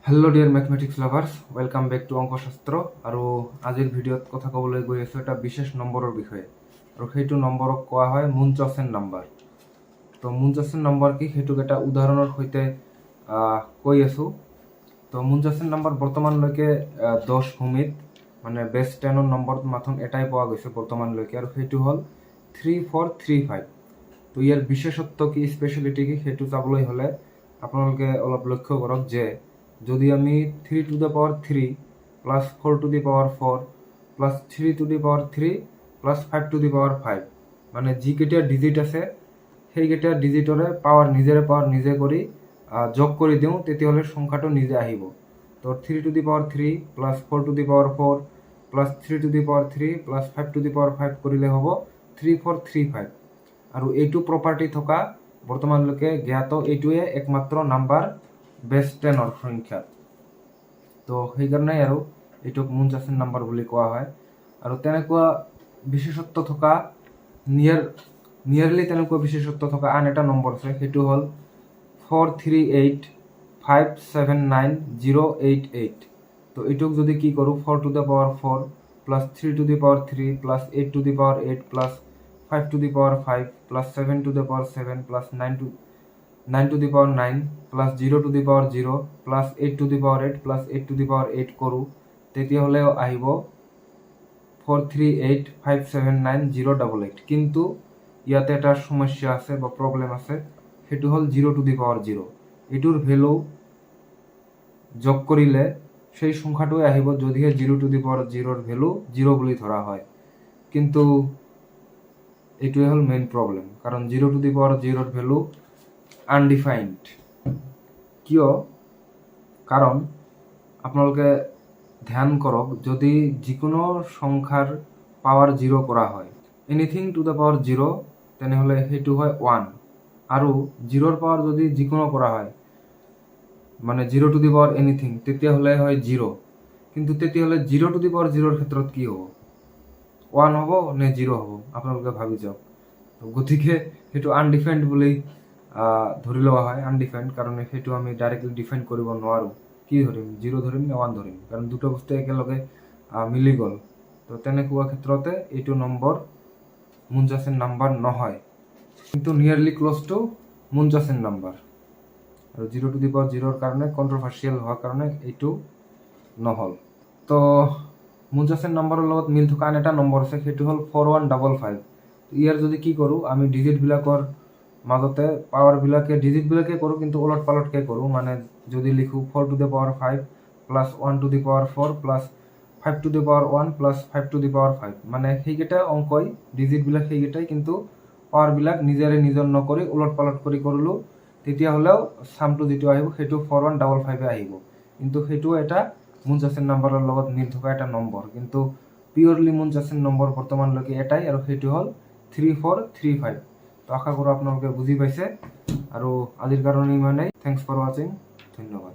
Hello dear mathematics lovers, welcome back to অংকশাস্ত্ৰ। আৰু আজিৰ ভিডিঅ'ত কথা ক'বলৈ গৈ আছোঁ এটা বিশেষ নম্বৰৰ বিষয়ে আৰু সেইটো নম্বৰক কোৱা হয় মুনচেন নাম্বাৰ। তো মুনচেন নম্বৰ কি, সেইটোক এটা উদাহৰণৰ সৈতে কৈ আছোঁ। তো মুনচেন নাম্বাৰ বৰ্তমানলৈকে 10 ভূমিত, মানে বেছ 10ৰ নম্বৰত মাথোন এটাই পোৱা গৈছে বৰ্তমানলৈকে আৰু সেইটো হ'ল 3435। তো ইয়াৰ বিশেষত্ব কি, স্পেচিয়েলিটি কি, সেইটো চাবলৈ হ'লে আপোনালোকে অলপ লক্ষ্য কৰক যে যদি আমি 3 to the power 3 plus 4 to the power 4 plus 3 to the power 3 plus 5 to the power 5, মানে যিকেইটা ডিজিট আছে সেইকেইটা ডিজিটৰে পাৱাৰ নিজেৰে পাৱাৰ নিজে কৰি যোগ কৰি দিওঁ, তেতিয়াহ'লে সংখ্যাটো নিজে আহিব। তো 3 to the power 3 plus 4 to the power 4 plus 3 to the power 3 plus 5 to the power 5 কৰিলে হ'ব 3435। আৰু এইটো প্ৰপাৰ্টি থকা বৰ্তমানলৈকে জ্ঞাত এইটোৱে একমাত্ৰ নাম্বাৰ বেছ 10ৰ সংখ্যাত। তো সেইকাৰণে আৰু এইটোক মুনচাচেন নাম্বাৰ বুলি কোৱা হয়। আৰু তেনেকুৱা বিশেষত্ব থকা, নিয়াৰলি তেনেকুৱা বিশেষত্ব থকা আন এটা নম্বৰ আছে, সেইটো হ'ল 438579088। তো এইটোক যদি কি কৰোঁ, 4 to the power 4 plus 3 to the power 3 plus 8 to the power 8 plus 5 to the power 5 plus 7 to the power 7 plus 9 to the power 9 plus 0 to the power 0 plus 8 to the power 8 plus 8 to the power 8 কৰোঁ, তেতিয়াহ'লেও আহিব 438579088। কিন্তু ইয়াতে এটা সমস্যা আছে বা problem আছে, সেইটো হ'ল 0 টু the power 0। এইটোৰ ভেলু যোগ কৰিলে সেই সংখ্যাটোৱে আহিব, যদিহে জিৰ' টু the power জিৰ'ৰ ভেলু জিৰ' বুলি ধৰা হয়। কিন্তু এইটোৱে হ'ল মেইন প্ৰব্লেম, কাৰণ জিৰ' টু the power জিৰ'ৰ ভেলু আনডিফাইণ্ড। কিয়? কাৰণ আপোনালোকে ধ্যান কৰক, যদি যিকোনো সংখ্যাৰ পাৱাৰ জিৰ' কৰা হয়, anything to the power 0, তেনেহ'লে সেইটো হয় ওৱান। আৰু জিৰ'ৰ পাৱাৰ যদি যিকোনো কৰা হয়, মানে 0 টু the power anything, তেতিয়াহ'লে হয় জিৰ'। কিন্তু তেতিয়াহ'লে জিৰ' টু the power জিৰ'ৰ ক্ষেত্ৰত কি হ'ব? ওৱান হ'ব নে জিৰ' হ'ব? আপোনালোকে ভাবি যাওক। গতিকে সেইটো আনডিফাইণ্ড বুলি ধৰি লোৱা হয়। আনডিফাইণ্ড কাৰণ সেইটো আমি ডাইৰেক্টলি ডিফাইন কৰিব নোৱাৰোঁ। কি ধৰিম? জিৰ' ধৰিম নে ওৱান ধৰিম? কাৰণ দুটা বস্তু একেলগে মিলি গ'ল। তো তেনেকুৱা ক্ষেত্ৰতে এইটো নম্বৰ মুনচাচেন নাম্বাৰ নহয়, কিন্তু নিয়াৰলি ক্ল'জ টু মুনচাচেন নাম্বাৰ। আৰু জিৰ' টু the power জিৰ'ৰ কাৰণে কণ্ট্ৰভাৰ্চিয়েল হোৱাৰ কাৰণে এইটো নহ'ল। তো মুনচাচেন নম্বৰৰ লগত মিল থকা আন এটা নম্বৰ আছে, সেইটো হ'ল 4155। ইয়াৰ যদি কি কৰোঁ, আমি ডিজিটবিলাকৰ মাজতে পাৱাৰবিলাকে ডিজিটবিলাকে কৰোঁ, কিন্তু ওলট পালটকৈ কৰোঁ। মানে যদি লিখোঁ 4 to the power 5 plus 1 to the power 4 plus 5 to the power 1 plus 5 to the power 5, মানে সেইকেইটা অংকই, ডিজিটবিলাক সেইকেইটাই, কিন্তু পাৱাৰবিলাক নিজেৰে নিজৰ নকৰি ওলট পালট কৰি কৰিলোঁ, তেতিয়াহ'লেও চামটো যিটো আহিব সেইটো 4155-এ আহিব। কিন্তু সেইটো এটা মুনচাচেন নাম্বাৰৰ লগত মিল থকা এটা নম্বৰ। কিন্তু পিয়'ৰলি মুনচাচেন নম্বৰ বৰ্তমানলৈকে এটাই আৰু সেইটো হ'ল 3435। তো আশা কৰোঁ আপোনালোকে বুজি পাইছে আৰু আজিৰ কাৰণে ইমানেই। Thanks for watching. ধন্যবাদ।